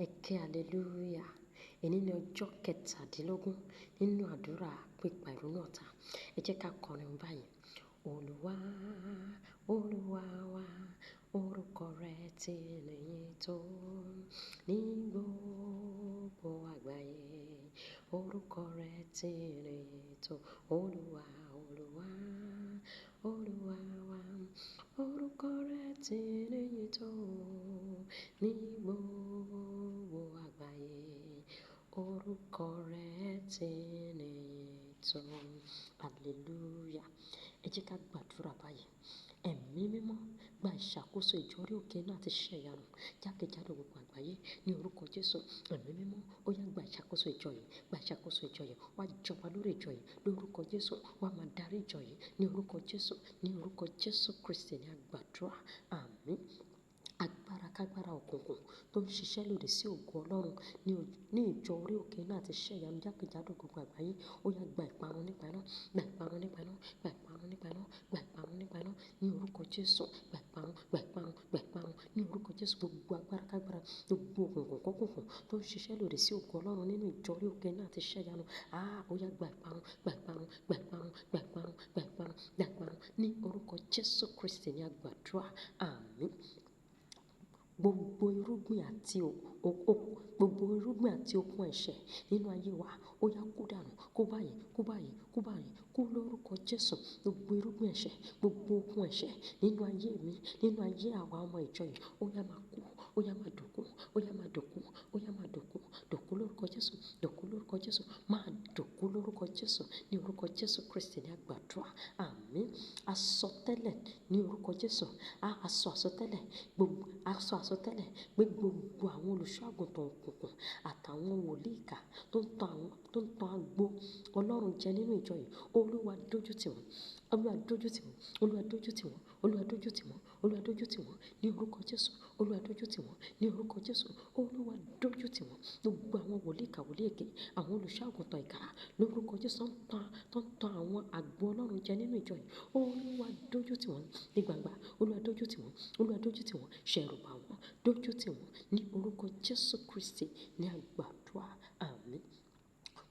Ẹ ké hallelujah. Èní ni ọjọ́ kẹtàdínlógún nínú àdúrà pípa ìrunú ọ̀tá. Ẹ jẹ́ ká kọrin báyìí. Olúwa, Olúwa wa, orúkọ rẹ̀ ti níyì tó ní gbogbo àgbáyé. Orúkọ rẹ̀ ti níyì tó. Olúwa, Olúwa, Olúwa wa, orúkọ rẹ̀ ti níyì tó ní gbogbo àgbáyé. Orúkọ rẹ̀ ti níyì tó. Hallelujah. Ẹ jẹ́ ká gbàdúrà báyìí. Ẹ̀mí mímọ́ gba ìṣàkóso ìjọ orí òkè náà àti iṣẹ́ ìyanu jákèjádò gbogbo àgbáyé ní orúkọ Jésù. Ẹ̀mí mímọ́ ó yá gba ìṣàkóso ìjọ yìí, gba ìṣàkóso ìjọ yìí, wá jọba lórí ìjọ yìí lórúkọ Jésù, wá máa darí ìjọ yìí ní orúkọ Jésù, ní orúkọ Jésù Kristi ní a gbàdúrà. Àmín. Agbára kágbára òkùnkùn tó ń ṣiṣẹ́ lòdì sí ògo Ọlọ́run ní ìjọ orí òkè náà àti iṣẹ́ ìyanu jákèjádò gbogbo àgbáyé. Ó yá gba ìparun nípa iná, gba ìparun nípa iná, gba ìparun nípa iná, gba ìparun nípa iná ní orúkọ Jésù. Gba ìparun, gba ìparun, gba ìparun ní orúkọ Jésù. Gbogbo agbára kágbára, gbogbo òkùnkùn kókùnkùn tó ń ṣiṣẹ́ lòdì sí ògo Ọlọ́run nínú ìjọ orí òkè náà àti iṣẹ́ ìyanu. Ó yá gba ìparun, gba ìparun, gba ìparun, gba ìparun, gba ìparun, gba ìparun ní orúkọ Jésù Kristi ní a gbàdúrà. Àmín. Gbogbo irúgbìn àti gbogbo irúgbìn àti okun ẹ̀ṣẹ̀ nínú ayé wa, ó yá kú dànù, kú báyìí, kú báyìí, kú báyìí, kú lórúkọ Jésù. Gbogbo irúgbìn ẹ̀ṣẹ̀, gbogbo okun ẹ̀ṣẹ̀ nínú ayé mi, nínú ayé àwa ọmọ ìjọ yìí, ó yá máa kú, ó yá máa dòkú, ó yá máa dòkú, ó yá máa dòkú, dòkú lórúkọ Jésù, dòkú lórúkọ Jésù, máa dòkú lórúkọ Jésù ní orúkọ Jésù Kristi ní a gbàdúrà. Àmín. Àsọtẹ́lẹ̀ ní orúkọ Jésù. A sọ àsọtẹ́lẹ̀, gbogbo a sọ àsọtẹ́lẹ̀ pé gbogbo àwọn olùṣọ́-àgùntàn òkùnkùn àtàwọn wòlíì ìkà tó ń tan àwọn, tó ń tan agbo Ọlọ́run jẹ nínú ìjọ yìí, Olúwa dójú tì wọ́n, Olúwa dójú tì wọ́n, Olúwa dójú tì wọ́n, Olúwa dójú tì wọ́n, Olúwa dójú tì wọ́n ní orúkọ Jésù, Olúwa dójú tì wọ́n ní orúkọ Jésù, Olúwa dójú tì wọ́n. Gbogbo àwọn wòlíì ìkà, wòlíì èké, àwọn olùṣọ́-àgùntàn ìkà lórúkọ Jésù tó ń tan àwọn agbo Ọlọ́run jẹ nínú ìjọ yìí, Olúwa dójú tì wọ́n ní gbangba, Olúwa dójú tì wọ́n, Olúwa dójú tì wọ́n, ṣẹ̀rù bà wọ́n, dójú tì wọ́n ní orúkọ Jésù Kristi ní a gbàdúrà. Àmín.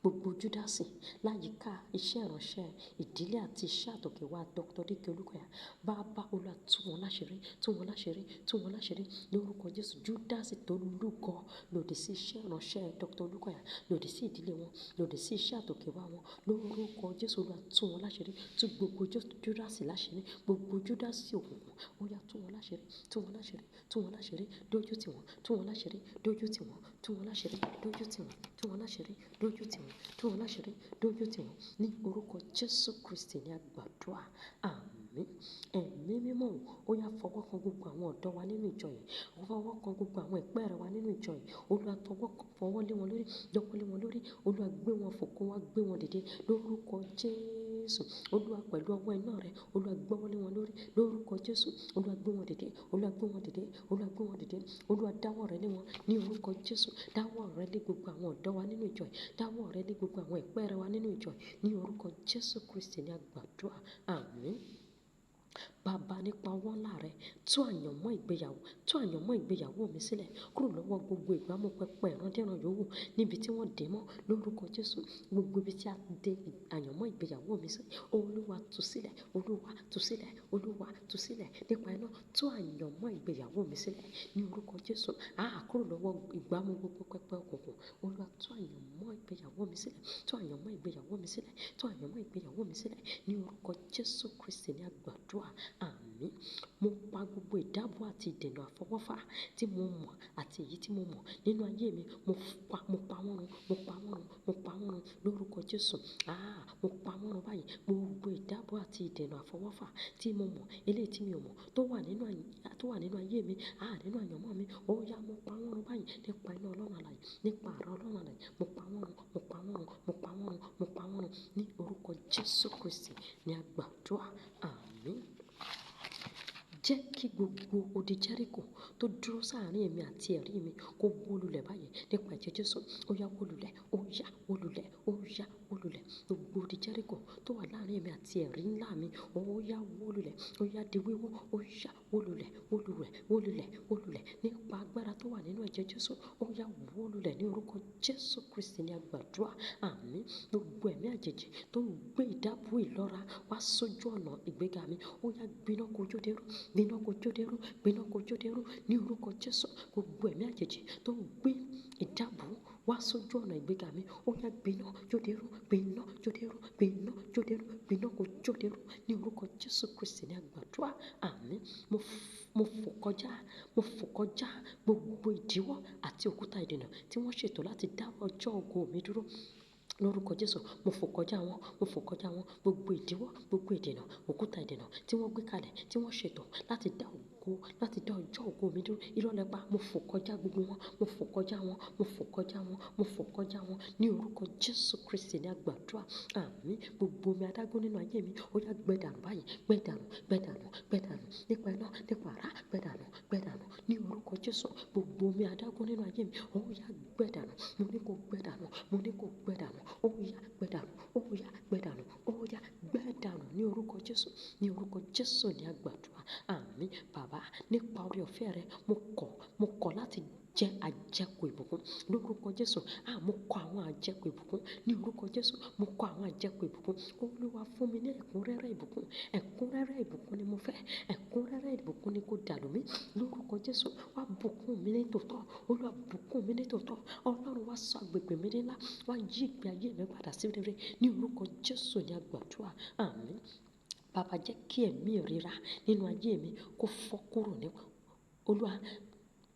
Gbogbo Júdásì láyìíká iṣẹ́ ìránṣẹ́ ìdílé àti iṣẹ́ àtòkèwá Dr. D.K. Olúkọ̀yà, bàbá Olúwa tú wọn láṣìírí, tú wọn láṣìírí, tú wọn láṣìírí lórúkọ Jésù. Júdásì tó lúgọ lòdì sí iṣẹ́ ìránṣẹ́ Dr. Olúkọ̀yà, lòdì sí ìdílé wọn, lòdì sí iṣẹ́ àtòkèwá wọn lórúkọ Jésù. Olúwa tú wọn láṣìírí, tú gbogbo Júdásì láṣìírí, gbogbo Júdásì òkùnkùn, ó yá tú wọn láṣìírí, tú wọn láṣìírí, tú wọn láṣìírí, dójú tì wọ́n, tú wọn láṣìírí, dójú tì wọ́n, tú wọn láṣìírí, dójú tì wọ́n, tú wọn láṣìírí, dójú tì wọ́n, tú wọn láṣìírí, dójú tì wọ́n ní orúkọ Jésù Kristi ní a gbàdúrà. Àmín. Ẹ̀mí mímọ́ ó yá fọwọ́ kan gbogbo àwọn ọ̀dọ́ wa nínú ìjọ yìí, ó fọwọ́ kan gbogbo àwọn ìpẹ́ẹ̀rẹ̀ wa nínú ìjọ yìí. Olúwa fọwọ́ lé wọn lórí, dọ́wọ́ lé wọn lórí. Olúwa gbé wọn fò kó wá gbé wọn dìde lórúkọ Jésù. Olúwa pẹ̀lú ọwọ́ iná rẹ̀, Olúwa gbọ́wọ́ lé wọn lórí lórúkọ Jésù. Olúwa gbé wọn dìde, Olúwa gbé wọn dìde, Olúwa gbé wọn dìde. Olúwa dáwọ́ rẹ lé wọn ní orúkọ Jésù. Dáwọ́ rẹ lé gbogbo àwọn ọ̀dọ́ wa nínú ìjọ yìí, dáwọ́ rẹ lé gbogbo àwọn ìpẹ́ẹ̀rẹ̀ wa nínú ìjọ yìí ní orúkọ Jésù Kristi ní a gbàdúrà. Àmín. Bàbá nípa ọwọ́ ńlá rẹ, tú àyànmọ́ ìgbéyàwó, tú àyànmọ́ ìgbéyàwó mi sílẹ̀ kúrò lọ́wọ́ gbogbo ìgbámú pẹpẹ ìrandíran yòówù níbi tí wọ́n dè mọ́ lórúkọ Jésù. Gbogbo ibi tí a dè àyànmọ́ ìgbéyàwó mi sí, Olúwa tú sílẹ̀, Olúwa tú sílẹ̀, Olúwa tú sílẹ̀ nípa iná. Tú àyànmọ́ ìgbéyàwó mi sílẹ̀ ní orúkọ Jésù. Kúrò lọ́wọ́ ìgbámú gbogbo pẹpẹ òkùnkùn. Olúwa tú àyànmọ́ ìgbéyàwó mi sílẹ̀, tú àyànmọ́ ìgbéyàwó mi sílẹ̀, tú àyànmọ́ ìgbéyàwó mi sílẹ̀ ní orúkọ Jésù Kristi ní a gbàdúrà. Àmín. Mo pa gbogbo ìdábò àti ìdènà àfọwọ́fà tí mo mọ̀ àti èyí tí mo mọ̀ nínú ayé mi. Mo pa wọ́n run, mo pa wọ́n run, mo pa wọ́n run lórúkọ Jésù. Mo pa wọ́n run báyìí. Gbogbo ìdábò àti ìdènà àfọwọ́fà tí mo mọ̀, eléyìí tí mi ò mọ̀ tó wà nínú ayé mi, nínú àyànmọ́ mi, ó yá mo pa wọ́n run báyìí nípa iná Ọlọ́run alààyè, nípa àrá Ọlọ́run alààyè. Mo pa wọ́n run, mo pa wọ́n run, mo pa wọ́n run, mo pa wọ́n run ní orúkọ Jésù Kristi ní a gbàdúrà. Àmín. Jẹ́ kí gbogbo odi Jẹ́ríkò tó dúró sáàárín èmi àti ẹ̀rí mi kó wó lulẹ̀ báyìí nípa ẹ̀jẹ̀ Jésù. Ó yá wó lulẹ̀, ó yá wó lulẹ̀, ó yá wó lulẹ̀. Gbogbo odi Jẹ́ríkò tó wà láàárín èmi àti ẹ̀rí ńlá mi, ó yá wó lulẹ̀, ó yá di wíwó, ó yá wó lulẹ̀, wó lulẹ̀, wó lulẹ̀, wó lulẹ̀ nípa agbára tó wà nínú ẹ̀jẹ̀ Jésù. Ó yá wó lulẹ̀ ní orúkọ Jésù Kristi ní a gbàdúrà. Àmín. Gbogbo ẹ̀mí àjèjì tó ń gbé ìdábùú ìlọ́ra wá sójú ọ̀nà ìgbéga mi, ó yá gbiná kojú dérú, gbiná kojú dérú, gbiná kojú dérú ní orúkọ Jésù. Gbogbo ẹ̀mí àjèjì tó ń gbé ìdábùú wá sójú ọ̀nà ìgbéga mi, ó yá gbiná jó dérú, gbiná jó dérú, gbiná jó dérú, gbiná kojú dérú ní orúkọ Jésù Kristi ní a gbàdúrà. Àmín. Mo fò kọjá, mo fò kọjá gbogbo ìdíwọ́ àti òkúta ìdènà tí wọ́n ṣètò láti dá ọjọ́ ògo mi dúró. Lórúkọ Jésù, mo fò kọjá wọn, mo fò kọjá wọn. Gbogbo ìdíwọ́, gbogbo ìdènà, òkúta ìdènà tí wọ́n gbé kalẹ̀, tí wọ́n ṣètò láti dá ògo, láti dá ọjọ́ ògo mi dúró. Irọ́ lẹ pa, mo fò kọjá gbogbo wọn, mo fò kọjá wọn, mo fò kọjá wọn, mo fò kọjá wọn ní orúkọ Jésù Kristi ní a gbàdúrà. Àmín. Gbogbo omi adágún nínú ayé mi, ó yá gbẹ dànù báyìí, gbẹ dànù, gbẹ dànù, gbẹ dànù nípa iná, nípa àrá, gbẹ dànù, gbẹ dànù ní orúkọ Jésù. Gbogbo omi adágún nínú ayé mi, ó yá gbẹ dànù. Mo ní kó gbẹ dànù, mo ní kó gbẹ dànù, ó yá gbẹ dànù, ó yá gbẹ dànù, ó yá gbẹ dànù ní orúkọ Jésù. Ní orúkọ Jésù ní a gbàdúrà. Àmín. Bàbá, nípa oore ọ̀fẹ́ rẹ, mo kọ̀ láti jẹ àjẹkù ìbùkún lórúkọ Jésù. Mo kọ̀ àwọn àjẹkù ìbùkún ní orúkọ Jésù. Mo kọ̀ àwọn àjẹkù ìbùkún. Olúwa fún mi ní ẹ̀kúnrẹ́rẹ́ ìbùkún. Ẹ̀kúnrẹ́rẹ́ ìbùkún ni mo fẹ́. Ẹ̀kúnrẹ́rẹ́ ìbùkún ni kó dàlú mi lórúkọ Jésù. Wá bùkún mi ní tòótọ́. Olúwa bùkún mi ní tòótọ́. Ọlọ́run wá sọ agbègbè mi ní ńlá. Wá yí ìgbé ayé mi padà sí rere ní orúkọ Jésù ní a gbàdúrà. Àmín. Bàbá, jẹ́ kí ẹ̀mí ìríra nínú ayé mi kó fọ́ kúrò ní Olúwa.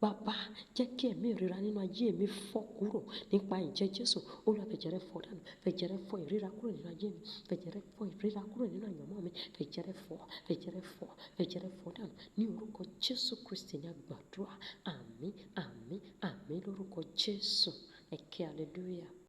Bàbá, jẹ́ kí ẹ̀mí ìríra nínú ayé mi fọ́ kúrò nípa ìjẹ́ Jésù. Olúwa, fẹ̀jẹ̀ rẹ fọ́ dànù, fẹ̀jẹ̀ rẹ fọ́ ìríra kúrò nínú ayé mi, fẹ̀jẹ̀ rẹ fọ́ ìríra kúrò nínú àyànmọ́ mi, fẹ̀jẹ̀ rẹ fọ́, fẹ̀jẹ̀ rẹ fọ́, fẹ̀jẹ̀ rẹ fọ́ dànù ní orúkọ Jésù Kristi ní a gbàdúrà. Àmín, àmín, àmín lórúkọ Jésù. Ẹ ké hallelujah.